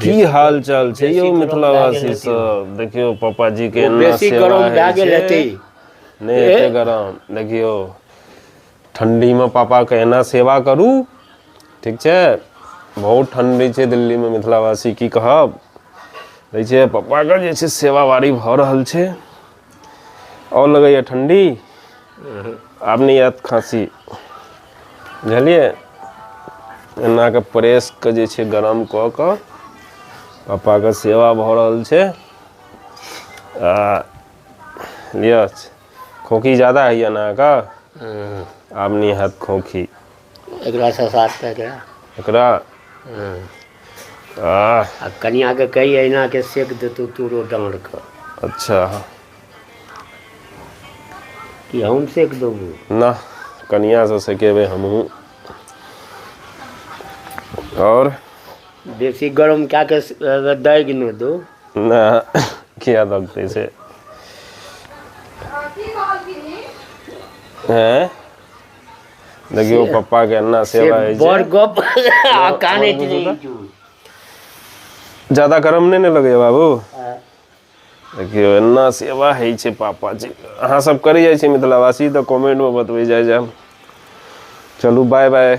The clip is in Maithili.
की हाल चाल छै यौ बेसी गरम मिथिलावासी भए गेल सब? देखियौ पापा जी के एना बेसी सेवा गरम भए होइ गेल छै। हेतै। नहि एते गरम। देखियौ ठण्डीमे पापाके एना सेवा करू, ठीक छै? बहुत ठण्डी छै दिल्लीमे मिथिलावासी, की कहब। दै छै पप्पाके जे छै सेवा बारी भऽ रहल छै। आओर लगैए ठण्डी? आब नहि आयत खाँसी, बुझलियै? एना कऽ प्रेसके जे छै गरम कऽ कऽ पप्पाके सेवा भऽ रहल छै। आ लिअ, खोखी ज्यादा होइए ने अहाँके? आब नहि हैत खोखी। एकरा ससारतै एकरा। एकरा आ आ कनियाके कही अहिना के सेक देतौ तोरो डाँड़के। अच्छा। कि हम सेक देबो? ना, कनियासँ सेकेबै हमहूँ। आओर बेसी गरम कए कऽ दागि नहि दो। ना, किया दगतै से? हैं, देखियौ पप्पा के एना सेवा होइ छै। बड़ गप आ कानैत रहै छौ। ज्यादा गरम नहि ने लगैया बाबू? देखियौ एना सेवा होइ छै पापा जी। अहाँ सब करै जाइ छी मिथिलावासी तऽ कमेंटमे बतबै जाइ जायब। चलू, बाय बाय।